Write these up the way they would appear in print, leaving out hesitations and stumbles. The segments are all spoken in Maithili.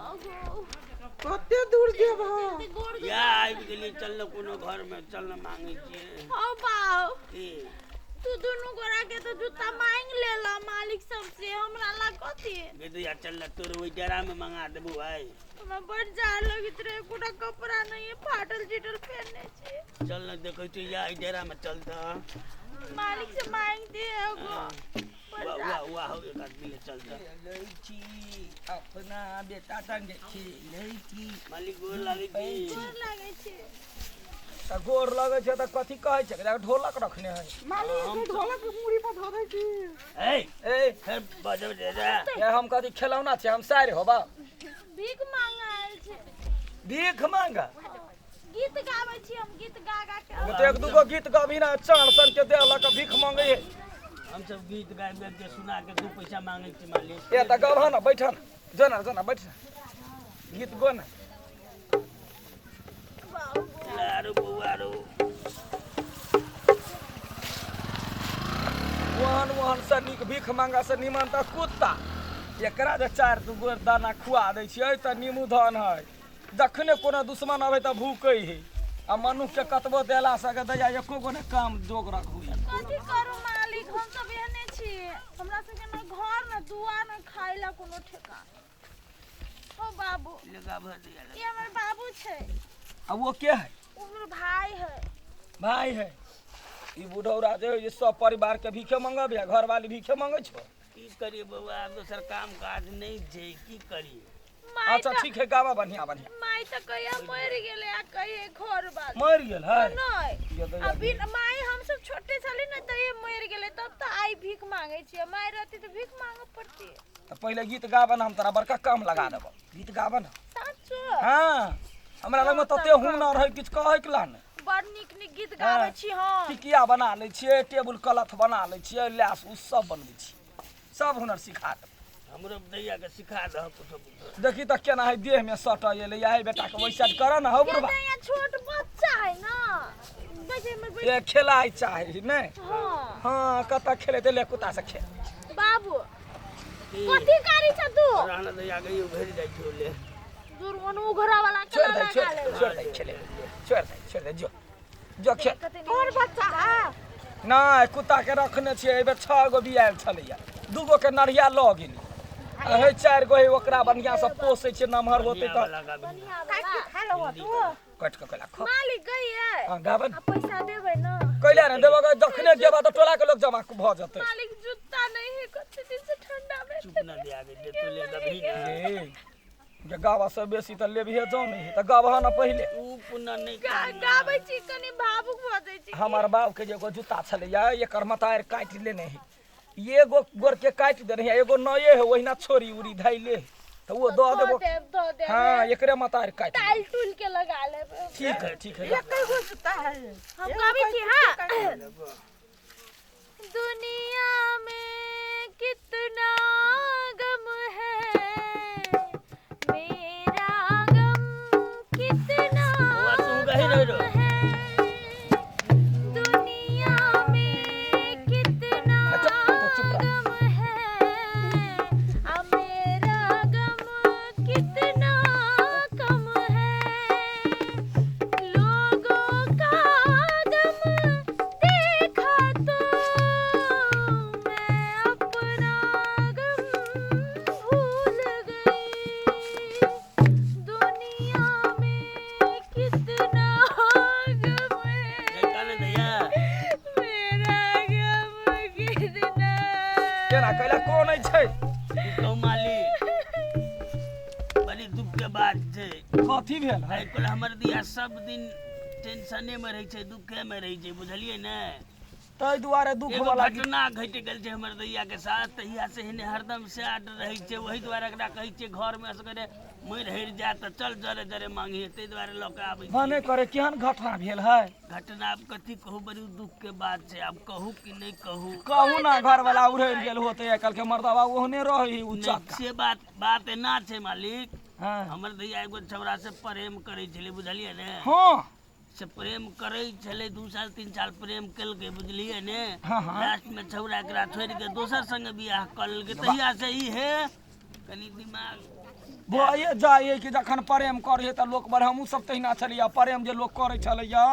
अगो कते दूर जेबह गोड़ या आबि गेलियै चल ने कोनो घरमे चल ने मांगै छियै हौ बाउ की तू दुनू गोरा के तो जूता मांग लेला मालिक सबसे हमरा ला कथी गे दैया चल ने तोर ओहि डेरामे मंगा देबौ आइ हमरा बड़ जाड़ लगैत रहे एकोटा कपड़ा नहीं है फाटल चिटल पहनने छी चल ने देखै छियै या एहि डेरामे चल तऽ मालिक से मांग दे एगो बड़ वाह जाड़ वाह वाह हौ एक आदमी ले चल तऽ खेलै छी अपना बेटा संगे खेलै छी मालिक गोर लागै छी गोर लागै छै तऽ गोर लगै छै तऽ कथी कहै छै एकरा ढोलक रखने है मालिक ई ढोलक मुड़ी पर धऽ दै छी ए ए फेर बजब जे रे ए हम कथी खेलौना छै हम सारि होबा भीख मांग आयल छै भीख मांगा गीत गाबै छी हम गीत गा गा के तऽ एक दूगो गीत गबही ना चार सन के देह लऽ कऽ भीख मांगे है हमसब गीत गाबि गाबि के सुना के दू पैसा मांगै छी मालिक ए तऽ गबह ना बैठ ना जो ना जो ना बैठ ना गीत गो ना आरो बौआ आरो ओहन ओहन से नीक भीख मांगा से निमन तऽ कुत्ता एकरा जे चारि दू गोर दाना खुआ दै छियै तऽ नीमू धन है जखने कोनो दुश्मन अबै तऽ भूकै है आ मनुख के कतबो देला से अगर दैया एको गो ने काम जोग रखू कथी करू मालिक हम सब एहने छी हमरा सबके न घर न दुआर न खाय ला कोनो ठेकान हो बाबू लगा भर दिया ई हमर बाबू छै आ वो के है ओ हमर भाई है भाई है ई बुढ़ौरा जे है जे सब परिवार के भीखे मंगबे घरवाली भीखे मंगे छो की करिए बौआ आब दोसर काम काज नहि छै की करिए माय अच्छा तऽ ठीक है गावा बढ़िया बढ़िया माय तऽ कहिया मरि गेलै आ कहिया घर बाल मर गेल है नहीं ये दैया अभी माय हम सब छोटे छली ने तहिये मरि गेलै तब तऽ आइ भीख मांगे छियै माय रहती तऽ भीख मांगे पड़ती तऽ पहिले गीत गाबऽ ने हम तोरा बड़का काम लगा देबऽ गीत गाबऽ ने साचो हाँ हमरा लगमे तते हुनर है किछु कहैके ला ने बड़ नीक नीक गीत गाबै छी हम टिकिया बना लै छियै टेबुल क्लथ बना लै छियै लैस उस सब बनबै छियै सब हुनर सिखा देबै हमरो दैया के सिखा दह कुछो कुछो देखी तऽ केना है देह में सट एलै है बेटा के वैसा कर ना हौ ये बुढ़बा तऽ यहाँ छोट बच्चा है ना बैठे में बैठ ए खेलाइ चाहे नहि हाँ हाँ कतऽ खेलेतै ले कुत्ता से खेल बाबू की कथी करी छ तू रहना दैया के उभरि जाइ छौ ले दूर मन उघरा वाला के छोड़ दे लगा छोड़ ले छोड़ दे खेले छोड़ दे छोड़ दे जो जो खेल कोन बच्चा है नहि कुत्ता के रखने छियै एहि बेर छओ गो बियायल छलैया दू गो के नढ़िया लऽ गेली आ हे चारि गो हे ओकरा बढ़िआँ से पोसै छियै नमहर होतै तऽ बढ़िया काटि के वाला खा लहो तू कटि कऽ कैला खो मालिक गई है हँ गाबन आ पैसा देबै ना कैला ने देबऽ गै, जखने जेबऽ तऽ टोला के लोग जमा भऽ जेतै मालिक जूता नहीं है कते दिन से ठंडा में चुप ना दिया गे जे तू ले दबही ना ए जे गाबऽ से बेसी तऽ लेबिहे जाउ नहि तऽ गाबह ने पहिले तू पुनः नहि गाबै छी कनि भावुक भऽ जाइ छी हमर बाप के जे एगो जूता छलैया एकर मतार काटि लेने है एगो गोर के काटि देने है एगो नये है ओहिना छोड़ी उड़ी धैले है तऽ ओ दऽ देबो देब दऽ देब हाँ एकरे मतार काटि टाइल टूल के लगा लेब ठीक है ठीक है एकै गो जूता है हम गाबै छी हाँ दुनिया में कितना गम है मेरा गम कितना बौआ तू गही रही रो है दुनिया में कितना अच्छा, तो चुप रह। गम है आ मेरा गम कितना कम है लोगों का गम देखा तो मैं अपना गम भूल गई दुनिया में कितना गम है देखा ने दैया मेरा गम कितना केना कैला कोन छै की कहू मालिक बड़ी दुख के बात छै कथी भेल है आइ काल्हि हमर दिया सब दिन टेंशने में रहै छै दुखे में रहै छै बुझलियै ने ताहि दुआरे दुख एगो वाला घटना घटि गेल छै हमर दैया के साथ तहिया से हिने हरदम सैड रहै छै ओहि दुआरे एकरा कहै छियै घर में असगरे मरि हरि जायत तऽ चल जरे जरे मांगी ताहि दुआरे लऽ कऽ आबै भने करे केहन घटना भेल है घटना आब कथी कहू बड़ी दुख के बात छै आब कहू कि नहि कहू कहू ना घर वाला उड़ैल गेल होते आइ काल्हि के मर्दबा ओहने रहै उ नहि, चक्का से बात बात एना छै मालिक हाँ हमर दैया एगो छौड़ा से प्रेम करै छलै बुझलियै ने हाँ से प्रेम करै छलै 2 साल 3 साल प्रेम केलकै बुझलियै ने हाँ, हाँ। लास्ट में छौड़ा एकरा छोड़ि के दोसर संगे बियाह कऽ लेलकै तहिया से ई हे कनी दिमाग भए जाइ कि जखन प्रेम करै तऽ लोक बड़ हमहूँ सब तहिना छलियै प्रेम जे लोक करै छलैया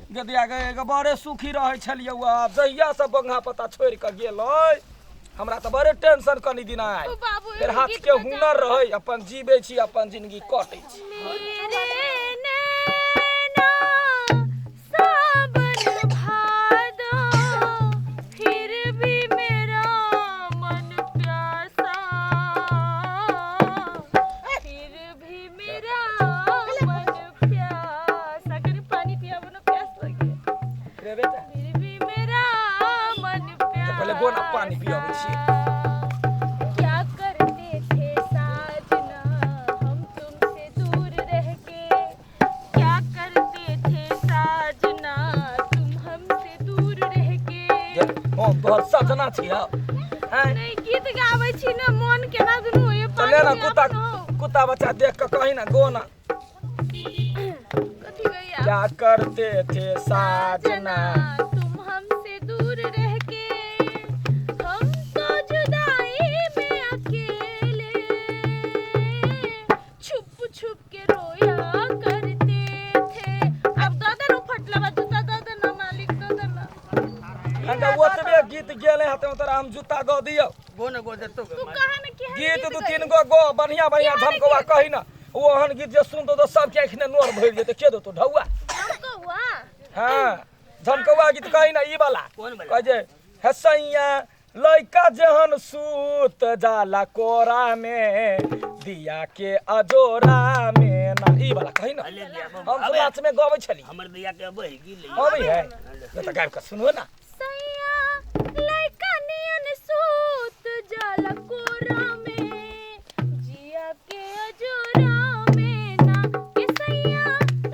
गदिया गे एगो बड़े सुखी रहै छलियै आब जहिया से बंगा पता छोड़ि कऽ गेलै हमरा तऽ बड़े टेंशन कनी दिन आयल। ओ बाबू, फेर एगो हाथ गीत के बजा। हुनर रहै, अपन जीबै छी, अपन जिंदगी कटै छी। मेरे नैना सावन भादो, फिर भी मेरा मन प्यासा, फिर भी मेरा मन प्यासा। कनी पानी पियाबो ना, प्यास लगी। रे बेटा, फिर भी मेरा मन प्यासा। पहिले गोना पानी पियाबै छियै। क्या करते थे साजना हम तुमसे दूर रह के, क्या करते थे साजना तुम हमसे दूर रह के। हम तोहर सजना छियौ हैं? नहीं, गीत गाबै छी ने, मन केना दुनू होइए। तऽ ले ना पानी कुत्ता पियाबो न। कुत्ता बच्चा देख कऽ कही ना गोना। कथी गैया? क्या करते थे साजना तुम हमसे दूर रह के, हम तो जुदाई में अकेले छुप छुप के रोया करते थे। अब दादा रो फटला जूता दादा ना मालिक, दादा ना। अङ्का ओतबे गीत गेले हते तोरा हम जूता दऽ दियौ। गो ने गो देतो गे तू मालिक। कहा ना कि गीत दू तीन गो गो बढ़िया बढ़िया झमकौआ कही ना। ओहन गीत जे सुनतो तऽ सबके आँखि ने नोर भरि जेतै। के देतो ढौआ? कौआ। हाँ, झमकौआ गीत कही ना ई वाला। कोन वाला? कहै जे हे सैया लइका जेहन सूत जाला कोरा में दिया के अजोरा में ना, ई वाला कही ना। अले दिया हम सब नाच में गबै छली। हमर दैया के अबै की ले। अबै है तऽ गाबि कऽ सुनू ना। सैया लइका नियन सूत जाला कोरा में जिया के अजोरा में ना, के सैया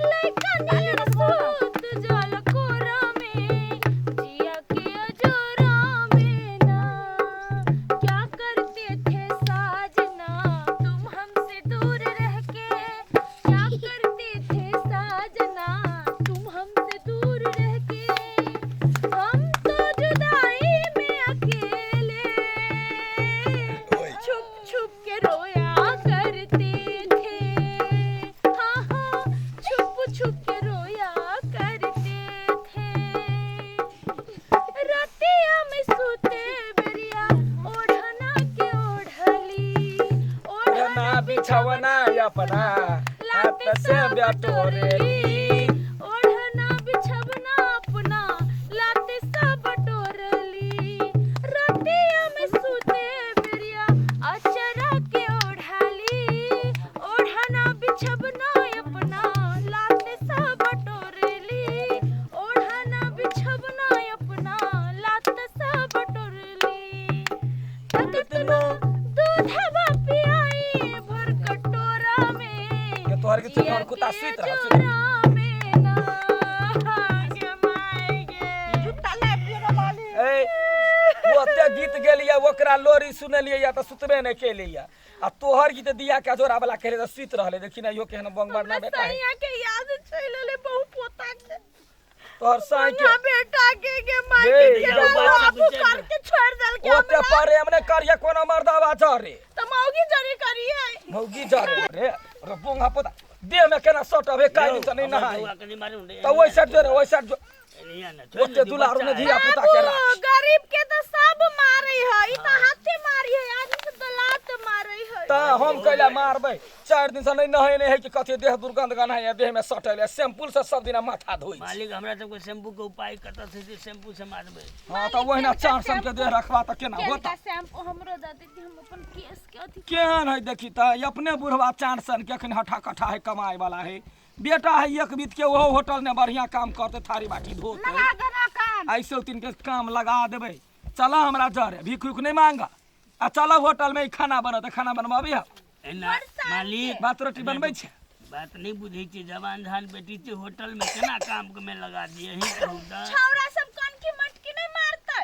लइका नियन सूत जाला कोरा में जिया के अजोरा में ना, क्या करते थे साजना तुम हमसे दूर रह के, क्या करते थे साजना तुम हमसे दूर रह के, हम तो जुदाई में अकेले छुप छुप के रोया करते थे, हाँ हाँ छुप छुप के रोया करते थे। रतिया में सुते बेरिया ओढ़ना के ओढ़ली, ओढ़ना बिछवना अपना हाथ से बटोरेली, ओढ़ना बिछवना अपना लात से बटोरली, रतिया में सुते बेरिया अचरा के ओढ़ली, ओढ़ना बिछवना अपना लात से बटोरली, ओढ़ना बिछवना अपना लात से बटोरली, तकतनो दूधवा पियाई भर कटोरा में, के तोहर के चिकन कुत्ता सुति रहल, सुति रहल। जूता ले पियो मालिक। ए, ओते गीत गेलियै ओकरा लोरी सुनलियै या तऽ सुतबे नहि केलियै आ तोहर गीत दिया के अजोरा वाला केले तऽ सुति रहलै। देखी ना इहो केहन बंग बरना बेटा है। सैया के याद चलि एलै बहु पोता के, तोहर साई के ना बेटा के माय गे, के यौ केना बच्चा बाबू बुझै करके छोड़ देलके ओते हमरा। प्रेम नहि करिए कोनो मर्दावा जरे। त मौगी जरी करिए। मौगी जरे रे रे बोंगा पोता देह में केना सटबे काइ दिन से नहि नहाई। कनी मारू रे। तऽ ओहि साइड जो रे, ओहि साइड जो। एनिया ना छोड़ ओते दी, दुलारू बच्चा ने है। धिया पुता के बाबू, राख। गरीब के तऽ सब मारै है, ई तऽ हाथे मारी है, आदमी सब तऽ लात मारै है। तऽ हम कैला मारबै? 4 दिन से नहि नहेने है कि कथी देह दुर्गंध गन्हाइ है, देह में सटल है। शैम्पूल से सब दिना माथा धोइ छी। मालिक, हमरा सबके शैम्पू के उपाय कतऽ से जे शैम्पू से मारबै? हाँ तऽ ओहिना चार सन के देह रखबा तऽ केना होता? केनका शैम्पू हमरो दऽ देती, हम अपन केस के अथी। केहन है देखी तऽ अपने बुढ़वा चार सन के अखन हठा कट्ठा है, कमाए वाला है। बेटा है एक बीत के, ओहो होटल में बढ़िया काम करते, थारी बाटी धोते। लगा देना काम। ऐसे तीन के काम लगा देबै। चला हमरा जरे भीख उख नहीं मांगा आ चलो होटल में ही खाना बनत, खाना बनबाबी है। एना मालिक, भात रोटी बनबै छै। बात नहीं बुझै छियै, जवान धान बेटी छै, होटल में केना काम में लगा दिए ही कहू तऽ। छौड़ा सब कनखी मटकी नहीं मारतै?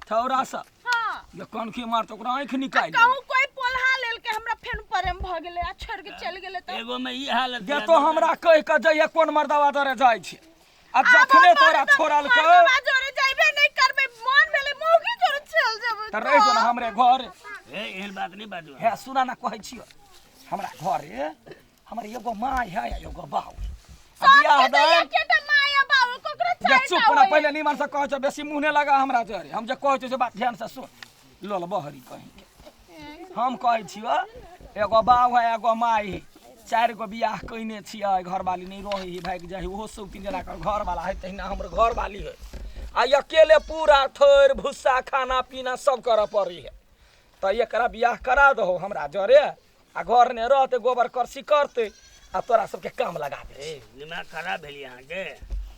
छौड़ा सब? हाँ। ये कनखी मारते ओकरा आँखि निकालि कहूँ कोई पोल्हा लेलकै हमरा, फेन प्रेम भऽ गेलै आ छोड़ि के चलि गेलै तऽ? एगो में ई हालत जे तो हमरा कहि कऽ जइहे कोन मर्दावा दरे जाइ छै आ जखने तोरा छोड़लकै मर्दवा जोरे जाइबे नहीं करबै, मन भेलै मौगी जोरे चल जेबै। तऽ रहि जो ने हमरे घर। ए एहन बात नहि बाजू। हे सुना ना, कहै छियो हमरा घरे हमर एगो माय है आ एगो बाउ। आ बियाह सबके तऽ दान एकेटा माय आ बाबू, ककरो जे चारिटा चुप ना होइए। पहिले निमन से कहै छौ, बेसी मुँह नहि लगा हमरा जरे। हम जे कहै छियौ से बात ध्यान से सुन। लोल बहरी कहीं के। हम कहै छियौ एगो बाउ है एगो माय है, 4 गो बियाह कयने छियै, घरवाली नहि रहै है, भागि जाइ है, ओहो सब तीन जना के घरवाला है तहिना हमर घरवाली है। आ अकेले पूरा थोर भुस्सा खाना पीना सब करऽ पड़ै है। तऽ एकरा बियाह करा दहो हमरा जरे, आ घर ने रहतै, गोबर करसी करतै आ तोरा सबके काम लगा दे। ए दिमाग खराब भेल अहाँके?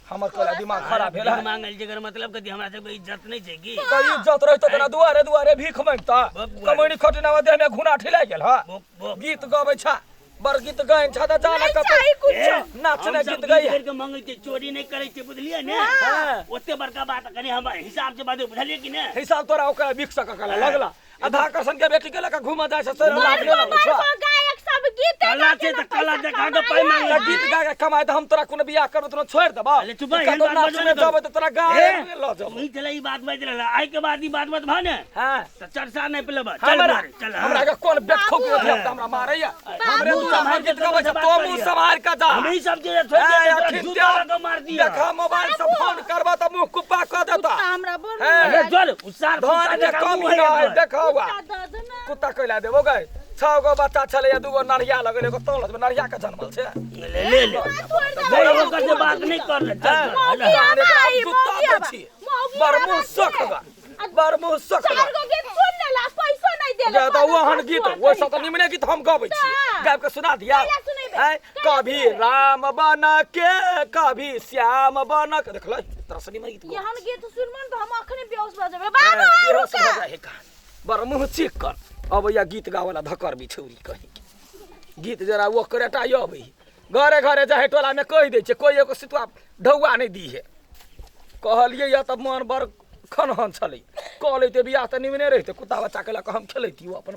हमर कहला दिमाग खराब भेल है? मांगल जेकर मतलब कथी, हमरा सबके इज्जत नहि छै की? तऽ इज्जत रहितौ तना दुआरे दुआरे भीख मांगता, कमैनी खटिना देह में घुना ठिला गेल ह। बोक बोक गीत गबै छा, बड़ गीत गाइन छा तऽ जाना नहि कतौ चाही कुछो। नाचने हमसब गीत गैया। करि के मांगै छियै, चोरी नहि करै छियै, बुझलियै ने? हाँ। ओते बड़का बात कनि हम हिसाब से बाजू, बुझलियै कि ने? हिसाब तोरा ओकरा बिक सक कला लगला आधा कर्सन के बेटी के लका घूमा जाय छै, से लाभ बड़को नहि लगै छौ। बड़को गायक सब गीते कला गा छै के तऽ ने कला पैसा देखा के कमाइ पाइ मांगै। तऽ गीत गा के कमाइ तऽ हम तोरा कोनो बियाह करबौ तोरा छोड़ि देबौ? अरे चुप रह, एहन कतौ बात बाजू नाचने नहि करू। जेबै तऽ तोरा गाय ए, लऽ जेबौ। वही चले ई बात बाजि रहल, आइ के बाद ई बात मत भऽ ने हाँ। तऽ चर्चा नहि पेलेबा। चल हमरा बुआरी, चल। हाँ। हमरा के कोन बेखौक धिया हमरा मारैया? हमरे मुँह दूरा सम्हारि पर गीत के गबै छै, बात तो करियै। मुँह सम्हारि के जा। हमही सब चीज थोड़े ए, तोरा अखन जूता लऽ कऽ मार दिअ। देखा मोबाइल से फोन करबा तऽ मुँह कुप्पा कऽ देता। कुत्ता हमरा बड़ हे, अरे चल उसार धन के कमी नहि है, देखा हुआ। कुत्ता दऽ दे ने। कुत्ता कैला देबो गै? 6 गो बच्चा छलै, 2 गो नढ़िया लगल, एगो तौल नढ़िया के जनमल छै। ले ले ले। छोड़ि दे। बोल, ओकर से बात नहीं कर ले, चल चल, मौगी हले। तहन एकरा आबा, हम जूता मौगी दै आबा, छी। मौगी बड़ आबा मुँह छै। सखगा, बड़ मुँह सखगा। 4 गो गीत सुन लेला, पैसो नहीं देले। जे तऽ ओहन गीत, ओहि सब तऽ निमने गीत हम गबै छी। तऽ। गाबि के सुना दिया? कैला सुनेबै? आँय, कैला कभी सुनेबै? राम बन के कभी श्याम बन के, देखलै तोरा से निमन गीत गबै एहन छी। गीत सुनबो ने तऽ हम अखने बेहोश भऽ जेबै। बाबू, हें, बेहोश रुका। भऽ जाइ है कान। बड़ मुँह चिक्कन अबैया गीत गावला धकर बिछौरी कहीं के। गीत जरा ओ करेटा अबै घरे घरे जाहे टोला में कहि दै छै, कोई एगो सितुआ ढौआ नहि दी है। कहलियै या तऽ मन बड़ खनहन छलै, कऽ लैते बियाह तऽ निमने रहितै, कुत्ता बच्चा के लऽ कऽ हम खेलैती, ओ अपन